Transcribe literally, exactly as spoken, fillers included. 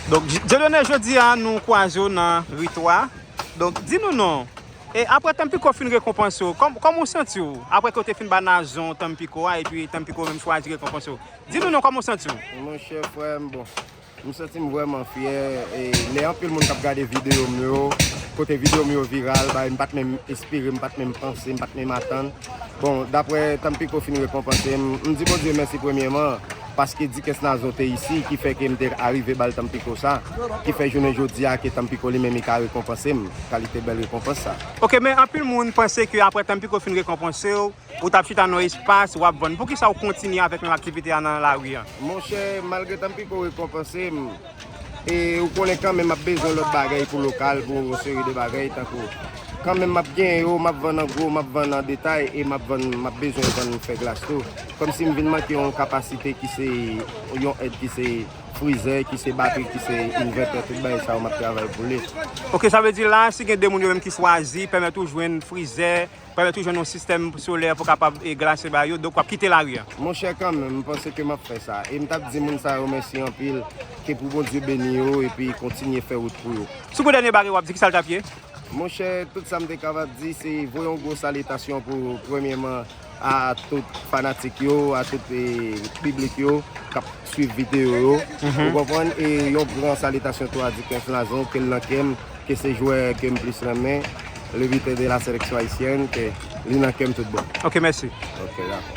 Donk, Dieudonné, jodi a, nou kwaze w nan ri twa. Donk, di nou non. E apre Tampico fin rekonpanse w, kòm, kòman w santi w? Apre ke w te fin ba Nazon Tampico a, epi Tampico menm chwazi rekonpanse w. Di nou non, kòman w santi w? Monchè, frè m, bon, m santi m vrèman fyè. E lè anpil moun k ap gade videyo m yo, kote videyo m yo viral, bay, m pa t menm espere, m pa t menm panse, m pa t menm atann. Bon, dapre Tampico fin rekonpanse m, m di Bondye mèsi premyèman, paske Dikens Nazon te isi, ki fè ke m te arive ba l Tampico sa, ki fè jounen jodi a ke Tampico li menm li ka rekonpanse m, kalite bèl rekonpans sa. Ok, men anpil moun panse ke apre Tampico fin rekonpanse w, ou t ap chita nan espas, w ap vann. Poukisa w kontinye avèk menm aktivite a nan lari a? Monchè, malgre Tampico rekonpanse m, e ou konnen kanmenm m ap bezwen lòt bagay pou lokal, pou yon seri de bagay, tankou kanmenm m ap genyen yo, m ap vann an gwo, m ap vann an detay, e m ap vann, m ap bezwen vann fè glas tou. Kòmsi m vin manke yon kapasite ki se yon èd ki se frizè, ki se batri, ki se invètè, tout bagay sa yo m ap travay pou li. Ok, sa vle di la, si gen de moun yo menm ki chwazi, pèmèt ou jwenn frizè, pèmèt ou jwenn yon sistèm solè pou kapab e glase ba yo, donk w ap kite lari a. Monchè, kanmenm, m panse ke m ap fè sa. E m t ap di moun sa yo mèsi anpil, ke pou Bondye beni yo, epi kontinye fè wout pou yo. Si w gon dènye bagay w ap di, kisa l t ap ye? Monchè, tout sa m te kapab di, se voye yon gwo salitasyon pou, premyèman, a tout fanatik yo, a tout e, piblik yo k ap swiv videyo yo. Ou konprann? E yon gran salitasyon tou a Dikens Nazon, ke l nan kè m, ke se jwè ke m plis renmen, le buteur de la sélection haïtienne, ke li nan kè m tout bon. Ok, mèsi. Ok, dakò.